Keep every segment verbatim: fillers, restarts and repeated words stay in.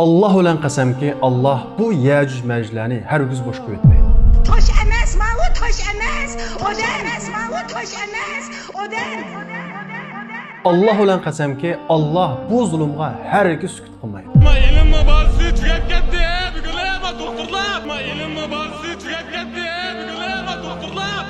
ئاللاھ بىلەن قەسەمكى، ئاللاھ بۇ يەجۈج مەجۈجلەرنى ھەرگىز بوش قويۇۋەتمەيدۇ. توش ئەمەس، ماۋۇ توش ئەمەس، ئۇ دەم ئەمەس، ماۋۇ توش ئەمەس، ئۇ دەم. ئاللاھ بىلەن قەسەمكى، ئاللاھ بۇ زۇلۇمغا ھەرگىز سۈكۈت قىلمايدۇ. ئىلىم بازىسى تۈگەپ كەتتى، بۈگۈنلەر دوختۇرلار. ئىلىم بازىسى تۈگەپ كەتتى، بۈگۈنلەر دوختۇرلار.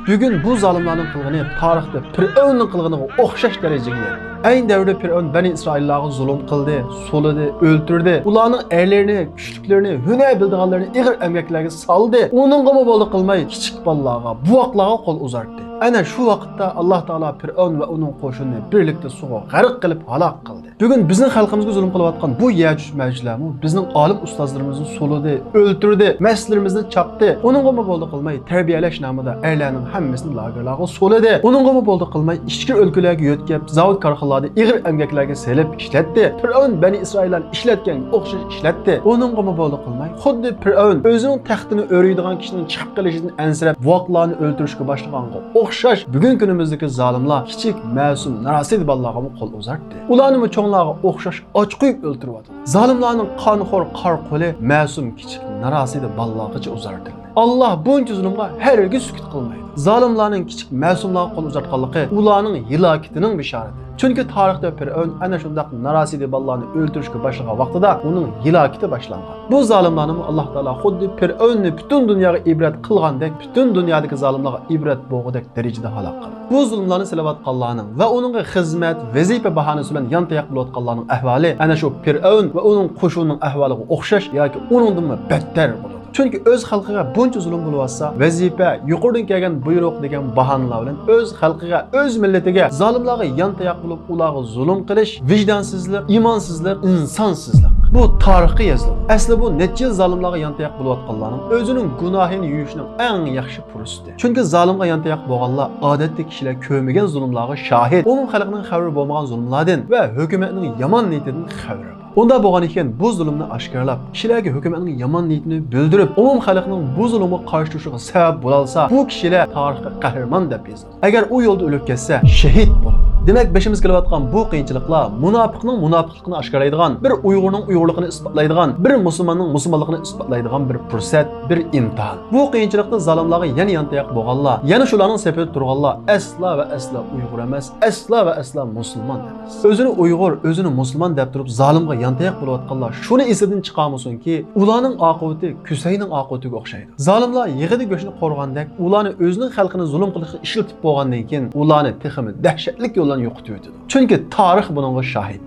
بۈگۈن بۇ زالىملارنىڭ قىلغىنى تارىختا پىرئەۋننىڭ قىلغىنىغا ئوخشاش دەرىجىگە يەتتى. ئەينى دەۋردە پىرئەۋن بەنى ئىسرائىللارغا زۇلۇم قىلدى، سولىدى، ئۆلتۈردى. ئۇلارنىڭ ئەرلىرىنى، كۈچلۈكلىرىنى، ھۈنەر بىلىدىغانلىرىنى ئېغىر ئەمگەكلەرگە سالدى. ئۇنىڭغىمۇ بولدى قىلماي، كىچىك بالىلارغا، بوۋاقلارغا قول ئۇزارتتى. ئەنە شۇ ۋاقىتتا ئاللاھ تائالا پىرئەۋن ۋە ئۇنىڭ قوشۇنىنى بىرلىكتە سۇغا غەرق قىلىپ ھالاك قىلدى. بۈگۈن بىزنىڭ خەلقىمىزگە زۇلۇم قىلىۋاتقان بۇ يەجۈج مەجۈجلەرمۇ بىزنىڭ ئالىم ئۇستازلىرىمىزنى سولىدى، ئۆلتۈردى، مەسچىتلىرىمىزنى چاقتى. ئۇنىڭغىمۇ بولدى قىلماي، تەربىيەلەش نامىدا ئەرلەرنىڭ ھەممىسىنى لاگېرلارغا سولىدى. ئۇنىڭغىمۇ بولدى قىلماي، ئىچكىرى ئۆلكىلەرگە يۆتكەپ، زاۋۇت كارخانىلاردا ئېغىر ئەمگەكلەرگە سېلىپ ئىشلەتتى. پىرئەۋن بەنى ئىسرائىللارنى ئىشلەتكەنگە ئوخشاش ئىشلەتتى. ئۇنىڭغىمۇ بولدى قىلماي، خۇددى پىرئەۋن ئۆزىنىڭ تەختىنى ئۆرۈيدىغان كىشىنىڭ چىقىپ قېلىشىدىن ئەنسىرەپ، بوۋاقلارنى ئۆلتۈرۈشكە باشلىغانغا ئوخشاش، بۈگۈن كۈنىمىزدىكى زالىملار كىچىك، مەسۇم، ناراسىدە بالىلارغىمۇ قول ئۇزارتتى. ئۇلارنىمۇ چوڭلارغا ئوخشاش ئاچ قويۇپ ئۆلتۈرۈۋاتىدۇ. زالىملارنىڭ قانخور قار قولى مەسۇم، كىچىك، ناراسىدە بالىلارغىچە ئۇزارتىلدى. ئاللاھ بۇنچە زۇلۇمغا ھەرگىز سۈكۈت قىلمايدۇ. زالىملارنىڭ كىچىك مەسۇملارغا قول ئۇزارتقانلىقى ئۇلارنىڭ ھالاكىتىنىڭ بېشارىتى. چۈنكى تارىختا پىرئەۋن ئەنە شۇنداق ناراسىدە بالىلارنى ئۆلتۈرۈشكە باشلىغان ۋاقتىدا ئۇنىڭ ھالاكىتى باشلانغان. بۇ زالىملارنىمۇ ئاللاھ تائالا خۇددى پىرئەۋننى پۈتۈن دۇنياغا ئىبرەت قىلغاندەك، پۈتۈن دۇنيادىكى زالىملارغا ئىبرەت بولغۇدەك دەرىجىدە ھالاك قىلدى. بۇ زۇلۇملارنى سېلىۋاتقانلارنىڭ ۋە ئۇنىڭغا خىزمەت، ۋەزىپە باھانىسى بىلەن يانتاياق بولۇۋاتقانلارنىڭ ئەھۋالى ئەنە شۇ پىرئەۋن ۋە ئۇنىڭ قوشۇنىنىڭ ئەھۋالىغا ئوخشاش ياكى ئۇنىڭدىنمۇ بەتتەر بولىدۇ. چۈنكى ئۆز خەلقىگە بۇنچە زۇلۇم بولۇۋاتسا، ۋەزىپە، يۇقىرىدىن كەلگەن بۇيرۇق دېگەن باھانىلار بىلەن ئۆز خەلقىگە، ئۆز مىللىتىگە، زالىملارغا يانتاياق بولۇپ، ئۇلارغا زۇلۇم قىلىش ۋىجدانسىزلىق، ئىمانسىزلىق، ئىنسانسىزلىق. بۇ تارىخقا يېزىلىدۇ. ئەسلى بۇ نەچچە يىل زالىملارغا يانتاياق بولۇۋاتقانلارنىڭ ئۆزىنىڭ گۇناھىنى يۇيۇشنىڭ ئەڭ ياخشى پۇرسىتى. چۈنكى زالىمغا يانتاياق بولغانلار ئادەتتە كىشىلەر كۆرمىگەن زۇلۇملارغا شاھىت، ئومۇم خەلقنىڭ خەۋىرى بولمىغان زۇلۇملاردىن ۋە ھۆكۈمەتنىڭ يامان نىيىتىدىن خەۋىرى بار. ئۇنداق بولغان ئىكەن، بۇ زۇلۇمنى ئاشكارىلاپ، كىشىلەرگە ھۆكۈمەتنىڭ يامان نىيىتىنى بىلدۈرۈپ، ئومۇم خەلقنىڭ بۇ زۇلۇمغا قارشى تۇرۇشىغا سەۋەب بولالىسا، بۇ كىشىلەر تارىخقا قەھرىمان دەپ يېزىلىدۇ. ئەگەر ئۇ يولدا ئۆلۈپ كەتسە، شېھىت بولىدۇ. دېمەك، بېشىمىزغا كېلىۋاتقان بۇ قىيىنچىلىقلار مۇناپىقنىڭ مۇناپىقلىقىنى ئاشكارىلايدىغان، بىر ئۇيغۇرنىڭ ئۇيغۇرلۇقىنى ئىسپاتلايدىغان، بىر مۇسۇلماننىڭ مۇسۇلمانلىقىنى ئىسپاتلايدىغان بىر پۇرسەت، بىر ئىمتىھان. بۇ قىيىنچىلىقتا زالىملارغا يەنە يانتاياق بولغانلار، يەنە شۇلارنىڭ سېپىدە تۇرغانلار ئەسلا ۋە ئەسلا ئۇيغۇر ئەمەس، ئەسلا ۋە ئەسلا مۇسۇلمان ئەمەس. ئۆزىنى ئۇيغۇر، ئۆزىنى مۇسۇلمان دەپ تۇرۇپ زالىمغا يانتاياق بولۇۋاتقانلار شۇنى ئېسىدىن چىقارمىسۇنكى، ئۇلارنىڭ ئاقىۋىتى كۈسەينىڭ ئاقىۋىتىگە ئوخشايدۇ. زالىملار يىغىدە گۆشنى قورغاندەك، ئۇلارنى ئۆزىنىڭ خەلقىنى زۇلۇم قىلىشقا ئىشلىتىپ بولغاندىن كېيىن، ئۇلارنى تېخىمۇ دەھشەتلىك يوللارنى يوقىتىۋېتىدۇ. چۈنكى تارىخ بۇنىڭغا شاھىت.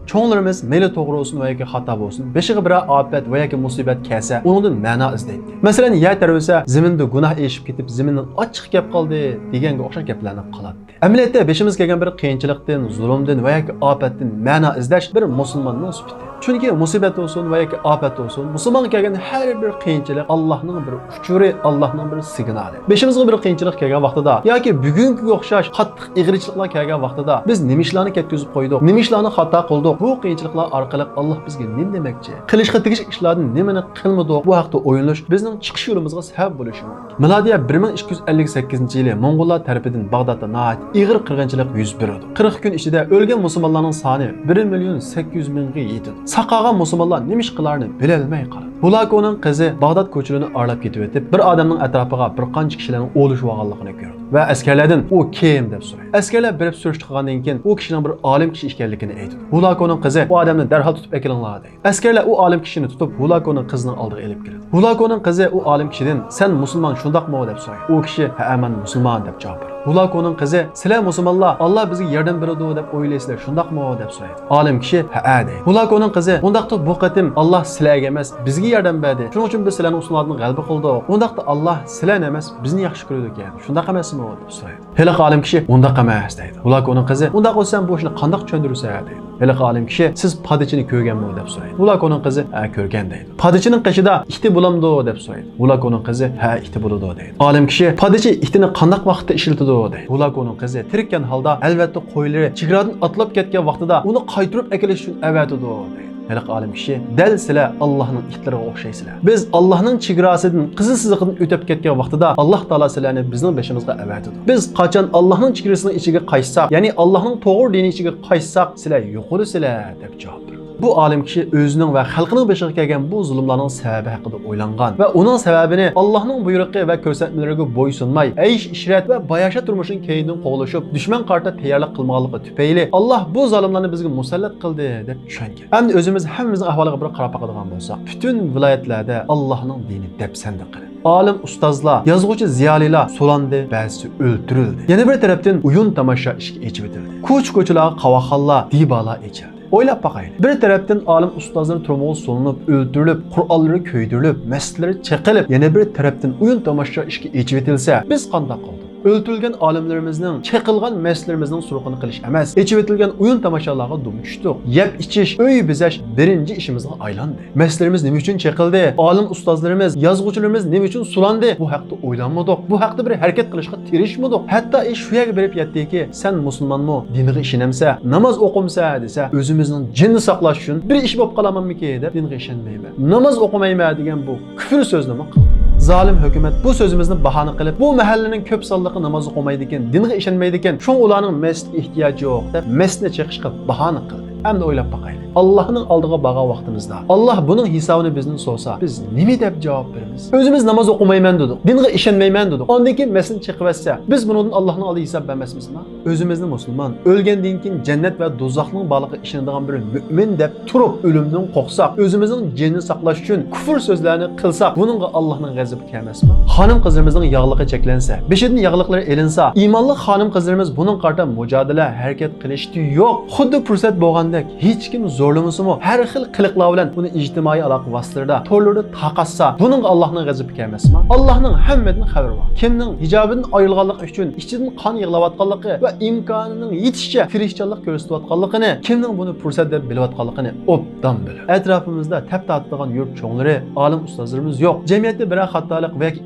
چوڭلىرىمىز مەيلى توغرا بولسۇن ۋە ياكى خاتا بولسۇن، بېشىغا بىرەر ئاپەت ۋە ياكى مۇسىبەت كەلسە، ئۇنىڭدىن مەنا ئىزدەيتتى. مەسىلەن، يەر تەۋرىسە، زېمىندە گۇناھ ئېشىپ كېتىپ، زېمىندىن ئاچچىقى كەپ قالدى دېگەنگە ئوخشاش گەپلەرنى قىلاتتى. ئەمەلىيەتتە، بېشىمىزغا كەلگەن بىر قىيىنچىلىقتىن، زۇلۇمدىن ۋە ياكى ئاپەتتىن مەنا ئىزدەش بىر مۇسۇلماننىڭ سۈپىتى. چۈنكى مۇسىبەت بولسۇن ۋە ياكى ئاپەت بولسۇن، مۇسۇلمانغا كەلگەن ھەر بىر قىيىنچىلىق ئاللاھنىڭ بىر ئۇچۇرى، ئاللاھنىڭ بىر سىگنالى. بېشىمىزغا بىر قىيىنچىلىق كەلگەن ۋاقتىدا ياكى بۈگۈنكىگە ئوخشاش قاتتىق ئېغىرچىلىقلار كەلگەن ۋاقتىدا بىز نېمە ئىشلارنى كەتكۈزۈپ قويدۇق، نېمە ئىشلارنى خاتا قىلدۇق، بۇ قىيىنچىلىقلار ئارقىلىق ئاللاھ بىزگە نېمە دېمەكچى؟ قىلىشقا تېگىشلىك ئىشلاردىن نېمىنى قىلمىدۇق؟ بۇ ھەقتە ئويلىنىش بىزنىڭ چىقىش يولىمىزغا سەۋەب بولۇشى مۇمكىن. مىلادىيە بىر مىڭ ئىككى يۈز ئەللىك سەككىزىنچى يىلى موڭغۇللار تەرىپىدىن باغدادتا ناھايىتى ئېغىر قىرغىنچىلىق يۈز بېرىدۇ. قىرىق كۈن ئىچىدە ئۆلگەن مۇسۇلمانلارنىڭ سانى بىر مىليون سەككىز يۈز مىڭغا يېتىدۇ. ساقالغان مۇسۇلمانلار نېمە ئىش قىلارىنى بىلەلمەي قالىدۇ. ھۇلاكونىڭ قىزى باغداد كوچىلىرىنى ئارىلاپ كېتىۋېتىپ، بىر ئادەمنىڭ ئەتراپىغا بىر قانچە كىشىلەرنىڭ ئولىشىۋالغانلىقىنى كۆرىدۇ ۋە ئەسكەرلەردىن، «ئۇ كىم؟» دەپ سورايدۇ. ئەسكەرلەر بېرىپ سۈرۈشتە قىلغاندىن كېيىن، ئۇ كىشىنىڭ بىر ئالىم كىشى ئىكەنلىكىنى ئېيتىدۇ. ھۇلاكونىڭ قىزى، «ئۇ ئادەمنى دەرھال تۇتۇپ ئەكېلىڭلار» دەيدۇ. ئەسكەرلەر ئۇ ئالىم كىشىنى تۇتۇپ، ھۇلاكونىڭ قىزىنىڭ ئالدىغا ئېلىپ كېلىدۇ. ھۇلاكونىڭ قىزى ئۇ ئالىم كىشىدىن، «سەن مۇسۇلمان شۇنداقمۇ؟» دەپ سورايدۇ. ئۇ كىشى، «ھەئە، مەن مۇسۇلمان» دەپ جاۋاب بېرىدۇ. ھۇلاكونىڭ قىزى، «سىلەر مۇسۇلمانلار ئاللا بىزگە ياردەم بېرىدۇ دەپ ئويلايسىلەر شۇنداقمۇ؟» دەپ سورايدۇ. ئالىم كىشى، «ھەئە» دەيدۇ. ھۇلاكونىڭ قىزى، «ئۇنداقتا بۇ قېتىم ئاللا سىلەرگە ئەمەس، بىزگە ياردەم بەردى. شۇنىڭ ئۈچۈن بىز سىلەرنىڭ ئۈستۈڭلاردىن غەلىبە قىلدۇق. ئۇنداقتا ئاللا سىلەرنى ئەمەس، بىزنى ياخشى كۆرىدىكەن. شۇنداق ئەمەسمۇ؟» دەپ سورايدۇ. ھېلىقى ئالىم كىشى، «ئۇنداق ئەمەس» دەيدۇ. ھۇلاكونىڭ قىزى، «ئۇنداق بولسا سەن بۇ ئىشنى قانداق چۈشەندۈرىسەن؟» دەيدۇ. ھېلىقى ئالىم كىشى، «سىز پادىچىنى كۆرگەنمۇ؟» دەپ سورايدۇ. ھۇلاكونىڭ قىزى، «ھە، كۆرگەن» دەيدۇ. «پادىچىنىڭ قېشىدا ئىتى بولامدۇ؟» دەپ سورايدۇ. ھۇلاكونىڭ قىزى، «ھە، ئىتى بولىدۇ» دەيدۇ. ئالىم كىشى، «پادىچى ئىتىنى قانداق ۋاقىتتا ئىشلىتىدۇ؟» دەيدۇ. ھۇلاكونىڭ قىزى، «تىرىككەن ھالدا، ئەلۋەتتە، قويلىرى چېگرادىن ئاتلاپ كەتكەن ۋاقتىدا ئۇنى قايتۇرۇپ ئەكېلىش ئۈچۈن ئەۋەتىدۇ» دەيدۇ. ھېلىقى ئالىم كىشى، «دەل سىلەر ئاللاھنىڭ ئىتلىرىغا ئوخشايسىلەر. بىز ئاللاھنىڭ چېگراسىدىن، قىزىل سىزىقىدىن ئۆتۈپ كەتكەن ۋاقتىدا ئاللاھ تائالا سىلەرنى بىزنىڭ بېشىمىزغا ئەۋەتىدۇ. بىز قاچان ئاللاھنىڭ چېگرىسىنىڭ ئىچىگە قاچساق، يەنى ئاللاھنىڭ توغرا دىنى ئىچىگە قاچساق، سىلەر يوقىلىسىلەر» دەپ جاۋاب بېرىدۇ. بۇ ئالىم كىشى ئۆزىنىڭ ۋە خەلقىنىڭ بېشىغا كەلگەن بۇ زۇلۇملارنىڭ سەۋەبى ھەققىدە ئويلانغان ۋە ئۇنىڭ سەۋەبىنى ئاللاھنىڭ بۇيرۇقى ۋە كۆرسەتمىلىرىگە بويسۇنماي، ئەيش-ئىشرەت ۋە باياشات تۇرمۇشىنى كەينىدىن قوغلىشىپ، دۈشمەنگە قارىتا تەييارلىق قىلمىغانلىقى تۈپەيلى، ئاللاھ بۇ زالىملارنى بىزگە مۇسەللەت قىلدى، دەپ چۈشەنگەن. ئەمدى ئۆزىمىز ھەممىمىزنىڭ ئەھۋالىغا بىر قاراپ باقىدىغان بولساق، پۈتۈن ۋىلايەتلەردە ئاللاھنىڭ دىنى دەپسەندە قىلىندى. ئالىم ئۇستازلار، يازغۇچى زىيالىيلار سولاندى، بەزىسى ئۆلتۈرۈلدى. يەنە بىر تەرەپتىن ئويۇن تاماشا ئىشىكى ئېچىۋېتىلدى. كوچا-كوچىلارغا قاۋاقخانلار، دىبالار ئېچىلدى. ئويلاپ باقايلى. بىر تەرەپتىن ئالىم ئۇستازلىرى تۈرمىگە سولىنىپ، ئۆلتۈرۈلۈپ، قورئانلىرى كۆيدۈرۈلۈپ، مەسچىتلىرى چېقىلىپ، يەنە بىر تەرەپتىن ئويۇن تاماشا ئىشىكى ئېچىۋېتىلسە، بىز قانداق قىلدۇق؟ ئۆلتۈرۈلگەن ئالىملىرىمىزنىڭ، چېقىلغان مەسچىتلىرىمىزنىڭ سۇرىقىنى قىلىش ئەمەس، ئېچىۋېتىلگەن ئويۇن تاماشالارغا دۇم چۈشتۇق. يەپ ئىچىش، ئۆي بېزەش بىرىنچى ئىشىمىزغا ئايلاندى. مەسچىتلىرىمىز نېمە ئۈچۈن چېقىلدى؟ ئالىم ئۇستازلىرىمىز، يازغۇچىلىرىمىز نېمە ئۈچۈن سولاندى؟ بۇ ھەقتە ئويلانمىدۇق. بۇ ھەقتە بىر ھەرىكەت قىلىشقا تىرىشمىدۇق. ھەتتا ئىش شۇ يەرگە بېرىپ يەتتىكى، سەن مۇسۇلمانمۇ؟ دىنغا ئىشىنەمسە؟ ناماز ئوقۇمسە؟ دېسە، ئۆزىمىزنىڭ جېنىنى ساقلاش ئۈچۈن بىر ئىش بولۇپ قالاماممىكى دەپ دىنغا ئىشەنمەيمەن، ناماز ئوقۇمايمەن دېگەن بۇ كۈفر سۆزنىمۇ قىلدى. زالىم ھۆكۈمەت بۇ سۆزىمىزنى باھانە قىلىپ، بۇ مەھەللىنىڭ كۆپ سانلىقى ناماز ئوقۇمايدىكەن، دىنغا ئىشەنمەيدىكەن، شۇڭا ئۇلارنىڭ مەسچىتكە ئېھتىياجى يوق دەپ مەسچىتنى چېقىشقا باھانە قىلدى. ئەمدى ئويلاپ باقايلى. ئاللاھنىڭ ئالدىغا بارغان ۋاقتىمىزدا، ئاللاھ بۇنىڭ ھېسابىنى بىزدىن سورىسا، بىز نېمە دەپ جاۋاب بېرىمىز؟ ئۆزىمىز ناماز ئوقۇمايمەن دېدۇق، دىنغا ئىشەنمەيمەن دېدۇق. ئاندىن كېيىن مەسچىتنى چېقىۋەتسە، بىز بۇنىڭدىن ئاللاھنىڭ ئالدىدا ھېساب بەرمەسمىزما؟ ئۆزىمىزنى مۇسۇلمان، ئۆلگەندىن كېيىن جەننەت ۋە دوزاخنىڭ بارلىقىغا ئىشىنىدىغان بىر مۆمىن دەپ تۇرۇپ، ئۆلۈمدىن قورقساق، ئۆزىمىزنىڭ جېنىنى ساقلاش ئۈچۈن كۈفر سۆزلەرنى قىلساق، بۇنىڭغا ئاللاھنىڭ غەزىپى كەلمەسمۇ؟ خانىم-قىزلىرىمىزنىڭ ياغلىقى چەكلەنسە، بېشىدىن ياغلىقلىرى ئېلىنسا، ئىمانلىق خانىم-قىزلىرىمىز بۇنىڭغا قارىتا مۇجادىلە، ھەرىكەت قىلىشتا يوق. خۇددى پۇرسەت بولغاندەك، ھېچكىم زورلىمىسىمۇ، ھەر خىل قىلىقلار بىلەن ئۇنى ئىجتىمائىي ئالاقە ۋاسىتىلىرىدا، تورلىرىدا تارقاتسا، بۇنىڭغا ئاللاھنىڭ غەزىپى كەلمەسمۇ؟ ئاللاھنىڭ ھەممىدىن خەۋىرى بار. كىمنىڭ ھىجابىدىن ئايرىلغانلىقى ئۈچۈن ئىچىدىن قان يىغلاۋاتقانلىقى ۋە ئىمكانىنىڭ يېتىشىچە تىرىشچانلىق كۆرسىتىۋاتقانلىقىنى، كىمنىڭ بۇنى پۇرسەت دەپ بىلىۋاتقانلىقىنى ئوبدان بىلىدۇ. ئەتراپىمىزدا تەپ تارتىدىغان يۇرت چوڭلىرى، ئالىم ئۇستازلىرىمىز يوق. جەمئىيەتتە بىرەر خاتالىق ۋە ياكى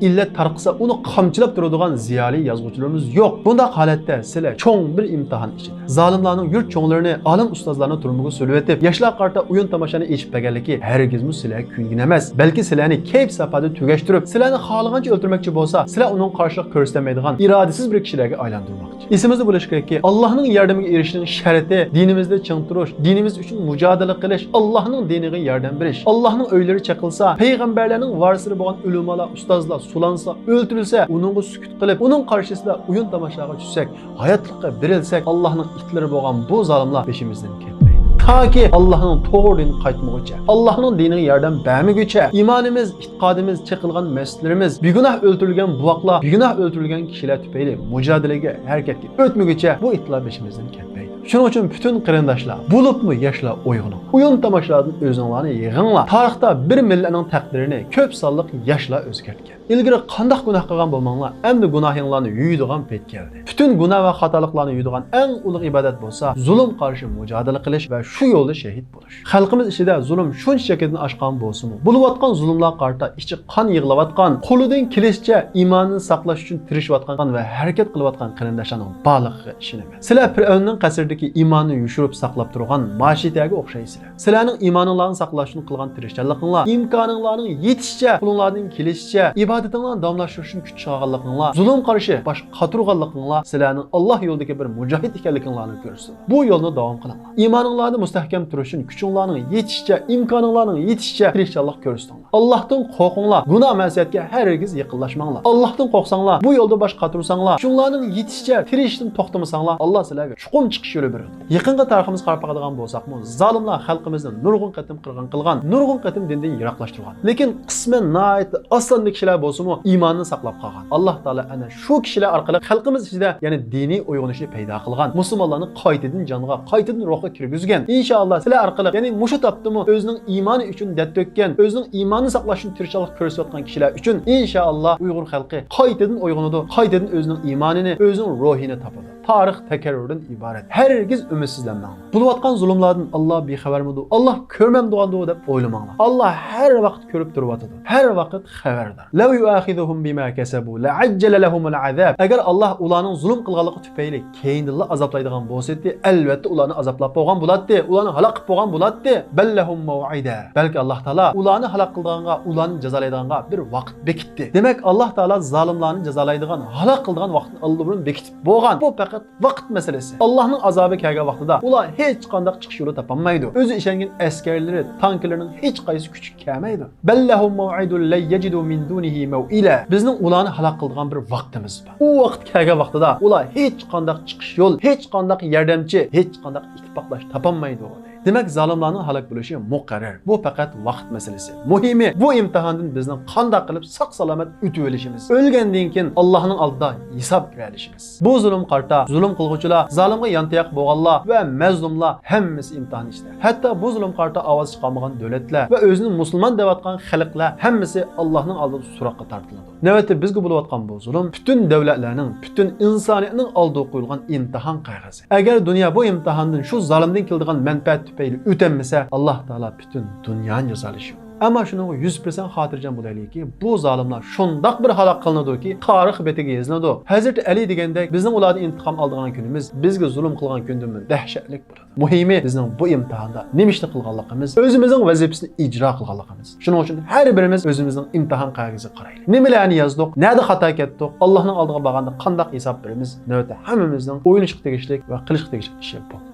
ئىللەت تارقىسا، ئۇنى قامچىلاپ تۇرىدىغان زىيالىي يازغۇچىلىرىمىز يوق. بۇنداق ھالەتتە سىلەر چوڭ بىر ئىمتىھان ئىچىدە. زالىملارنىڭ يۇرت چوڭلىرىنى، ئالىم ئۇستازلارنى تۈرمىگە سولىۋېتىپ، ياشلارغا قارىتا ئويۇن تاماشانى ئېچىپ بەرگەنلىكى ھەرگىزمۇ سىلەرگە كۆنگەن ئەمەس، بەلكى سىلەرنى كەيپ ساپادا تۈگەشتۈرۈپ، سىلەرنى خالىغانچە ئۆلتۈرمەكچى بولسا، سىلەر ئۇنىڭغا قارشىلىق كۆرسىتەلمەيدىغان ئىرادىسىز بىر كىشىلەرگە ئايلاندۇرماقچى. ئېسىمىزدە بولۇشى كېرەككى، ئاللاھنىڭ ياردىمىگە ئېرىشىشنىڭ شەرتى، دىنىمىزدا چىڭ تۇرۇش، دىنىمىز ئۈچۈن مۇجادىلە قىلىش، ئاللاھنىڭ دىنىغا ياردەم بېرىش. ئاللاھنىڭ ئۆيلىرى چېقىلسا، پەيغەمبەرلەرنىڭ ۋارىسلىرى بولغان ئۆلىمالار، ئۇستازلار سولانسا، ئۆلتۈرۈلسە، ئۇنىڭغا سۈكۈت قىلىپ، ئۇنىڭ قارشىسىدا ئويۇن تاماشاغا چۈشسەك، ھاياتلىققا بېرىلسەك، ئاللاھنىڭ ئىتلىرى بولغان بۇ زالىملار بېشىمىزدىن كەتمەيدۇ. تاكى ئاللاھنىڭ توغرا دىنىگە قايتمىغۇچە، ئاللاھنىڭ دىنىگە ياردەم بەرمىگۈچە، ئىمانىمىز، ئېتىقادىمىز، چېقىلغان مەسچىتلىرىمىز، بىگۇناھ ئۆلتۈرۈلگەن بوۋاقلار، بىگۇناھ ئۆلتۈرۈلگەن كىشىلەر تۈپەيلى مۇجادىلىگە، ھەرىكەتكە ئۆتمىگۈچە بۇ ئىتلار بېشىمىزدىن كەتمەيدۇ. شۇنىڭ ئۈچۈن پۈتۈن قېرىنداشلار، بولۇپمۇ ياشلار ئويغىنىڭ. ئويۇن تاماشىلاردىن ئۆزۈڭلارنى يىغىڭلار. تارىختا بىر مىللەتنىڭ تەقدىرىنى كۆپ سانلىق ياشلار ئۆزگەرتكەن. ئىلگىرى قانداق گۇناھ قىلغان بولماڭلار، ئەمدى گۇناھىڭلارنى يۇيىدىغان پەيت كەلدى. پۈتۈن گۇناھ ۋە خاتالىقلارنى يۇيىدىغان ئەڭ ئۇلۇغ ئىبادەت بولسا، زۇلۇم قارشى مۇجادىلە قىلىش ۋە شۇ يولدا شېھىت بولۇش. خەلقىمىز ئىچىدە زۇلۇم شۇنچە چەكتىن ئاشقان بولسىمۇ، بولۇۋاتقان زۇلۇملارغا قارىتا ئىچى قان يىغلاۋاتقان، قولىدىن كېلىشىچە ئىمانىنى ساقلاش ئۈچۈن تىرىشىۋاتقان ۋە ھەرىكەت قىلىۋاتقان قېرىنداشلارنىڭ بارلىقىغا ئىشىنىمەن. سىلەر پىرئەۋننىڭ قەسرىدىكى ئىمانىنى يوشۇرۇپ ساقلاپ تۇرغان ماشىتەگە ئوخشايسىلەر. سىلەرنىڭ ئىمانىڭلارنى ساقلاش ئۈچۈن قىلغان تىرىشچانلىقىڭلار، ئىمكانىڭلارنىڭ يېتىشىچە، قولۇڭلاردىن كېلىشىچە ئىبادىتىڭلارنى داۋاملاشتۇرۇش ئۈچۈن كۈچ چىقارغانلىقىڭلار، زۇلۇم قارشى باش قاتۇرغانلىقىڭلار سىلەرنىڭ ئاللاھ يولىدىكى بىر مۇجاھىد ئىكەنلىكىڭلارنى كۆرسىتىدۇ. بۇ يولنى داۋام قىلىڭلار. ئىمانىڭلارنى مۇستەھكەم تۇرۇش ئۈچۈن كۈچۈڭلارنىڭ يېتىشىچە، ئىمكانىڭلارنىڭ يېتىشىچە تىرىشچانلىق كۆرسىتىڭلار. ئاللاھتىن قورقۇڭلار، گۇناھ-مەسىيەتكە ھەرگىز يېقىنلاشماڭلار. ئاللاھتىن قورقساڭلار، بۇ يولدا باش قاتۇرساڭلار، كۈچۈڭلارنىڭ يېتىشىچە تىرىشىشتىن توختىمىساڭلار، ئاللاھ سىلەرگە چوقۇم چىقىش يولى بېرىدۇ. يېقىنقى تارىخىمىزغا قاراپ باقىدىغان بولساقمۇ، زالىملار خەلقىمىزنى نۇرغۇن قېتىم قىرغىن قىلغان، نۇرغۇن قېتىم دىندىن يىراقلاشتۇرغان. لېكىن قىسمەن ناھايىتى ئاز ساندا كىشىلەر بولسىمۇ، ئىمانىنى ساقلاپ قالغان. ئاللاھ تائالا ئەنە شۇ كىشىلەر ئارقىلىق خەلقىمىز ئىچىدە يەنە دىنىي ئويغىنىشنى پەيدا قىلغان، مۇسۇلمانلارنى قايتىدىن جانغا، قايتىدىن روھقا كىرگۈزگەن. ئىنشائاللاھ، سىلەر ئارقىلىق، يەنى مۇشۇ تاپتىمۇ ئۆزىنىڭ ئىمانى ئۈچۈن دەرد تۆككەن، ئۆزىنىڭ ئىمانىنى ساقلاش ئۈچۈن تىرىشچانلىق كۆرسىتىۋاتقان كىشىلەر ئۈچۈن، ئىنشائاللاھ، ئۇيغۇر خەلقى قايتىدىن ئويغىنىدۇ، قايتىدىن ئۆزىنىڭ ئىمانىنى، ئۆزىنىڭ روھىنى تاپىدۇ. تارىخ تەكرارىدىن ئىبارەت. ھەرگىز ئۈمىدسىزلەنمەڭلار. بولۇۋاتقان زۇلۇملاردىن ئاللاھ بىخەبەرمىدۇ، ئاللاھ كۆرمەمدىغاندۇ دەپ ئويلىماڭلار. ئاللاھ ھەر ۋاقىت كۆرۈپ تۇرۇۋاتىدۇ. ھەر ۋاقىت خەۋەردار. لو يؤاخذهم بما كسبوا لعجل لهم العذاب. ئەگەر ئاللاھ ئۇلارنىڭ زۇلۇم قىلغانلىقى تۈپەيلى كەينىدىنلا ئازابلايدىغان بولسىدى، ئەلۋەتتە ئۇلارنى ئازابلاپ بولغان بولاتتى، ئۇلارنى ھالاك قىلىپ بولغان بولاتتى. بل لهم موعدا. بەلكى ئاللاھ تائالا ئۇلارنى ھالاك قىلىدىغانغا، ئۇلارنى جازالايدىغانغا بىر ۋاقىت بېكىتتى. دېمەك، ئاللاھ تائالا زالىملارنى جازالايدىغان، ھالاك قىلىدىغان ۋاقىتنى ئاللىبۇرۇن بېكىتىپ بولغان. بۇ پەقەت ۋاقىت مەسىلىسى. ئاللاھنىڭ ئازابى ئازابى كەلگەن ۋاقتىدا ئۇلار ھېچقانداق چىقىش يولى تاپالمايدۇ. ئۆزى ئىشەنگەن ئەسكەرلىرى، تانكىلىرىنىڭ ھېچقايسىسى كۈچكە كەلمەيدۇ. بەل لەھۇم مەۋئىدۇن لەن يەجىدۇ مىن دۇنىھى مەۋئىلە. بىزنىڭ ئۇلارنى ھالاك قىلىدىغان بىر ۋاقتىمىز بار. ئۇ ۋاقىت كەلگەن ۋاقتىدا ئۇلار ھېچقانداق چىقىش يول، ھېچقانداق ياردەمچى، ھېچقانداق ئىتتىپاقداش تاپالمايدۇ. دېمەك، زالىملارنىڭ ھالاك بولۇشى مۇقەررەر. بۇ پەقەت ۋاقىت مەسىلىسى. مۇھىمى، بۇ ئىمتىھاندىن بىزنىڭ قانداق قىلىپ ساق-سالامەت ئۆتۈۋېلىشىمىز، ئۆلگەندىن كېيىن ئاللاھنىڭ ئالدىدا ھېساب بېرىلىشىمىز. بۇ زۇلۇم قارتا، زۇلۇم قىلغۇچىلار زالىمغا يانتاياق بولغانلار ۋە مەزلۇملار ھەممىسى ئىمتىھان ئىچىدە. ھەتتا بۇ زۇلۇم قارتا ئاۋاز چىقارمىغان دۆلەتلەر ۋە ئۆزىنى مۇسۇلمان دەۋاتقان خەلقلەر ھەممىسى ئاللاھنىڭ ئالدىدا سوراققا تارتىلىدۇ. نۆۋەتتە بىزگە بولۇۋاتقان بۇ زۇلۇم پۈتۈن دۆلەتلەرنىڭ، پۈتۈن ئىنسانىيەتنىڭ ئالدىغا قويۇلغان ئىمتىھان قەغىزى. ئەگەر دۇنيا بۇ ئىمتىھاندىن شۇ زالىمدىن كېلىدىغان مەنپەئەت تۈپەيلى ئۆتەلمىسە، ئاللاھ تائالا پۈتۈن دۇنيانى جازالىشى. ئەمما شۇنىڭغا يۈز پىرسەنت خاتىرجەم بولايلىكى، بۇ زالىملار شۇنداق بىر ھالاك قىلىنىدۇكى، تارىخ بېتىگە يېزىلىدۇ. ھەزرىتى ئەلى دېگەندەك، بىزنىڭ ئۇلاردىن ئىنتىقام ئالىدىغان كۈنىمىز بىزگە زۇلۇم قىلغان كۈندىنمۇ دەھشەتلىك بولىدۇ. مۇھىمى، بىزنىڭ بۇ ئىمتىھاندا نېمە ئىشنى قىلغانلىقىمىز، ئۆزىمىزنىڭ ۋەزىپىسىنى ئىجرا قىلغانلىقىمىز. شۇنىڭ ئۈچۈن ھەر بىرىمىز ئۆزىمىزنىڭ ئىمتىھان قەغىزىگە قارايلى. نېمىلەرنى يازدۇق، نەدە خاتا كەتتۇق، ئاللاھنىڭ ئالدىغا بارغاندا قانداق ھېساب بېرىمىز؟ نۆۋەتتە ھەممىمىزنىڭ ئويلىشىشقا تېگىشلىك ۋە قىلىشقا تېگىشلىك ئىشى بۇ.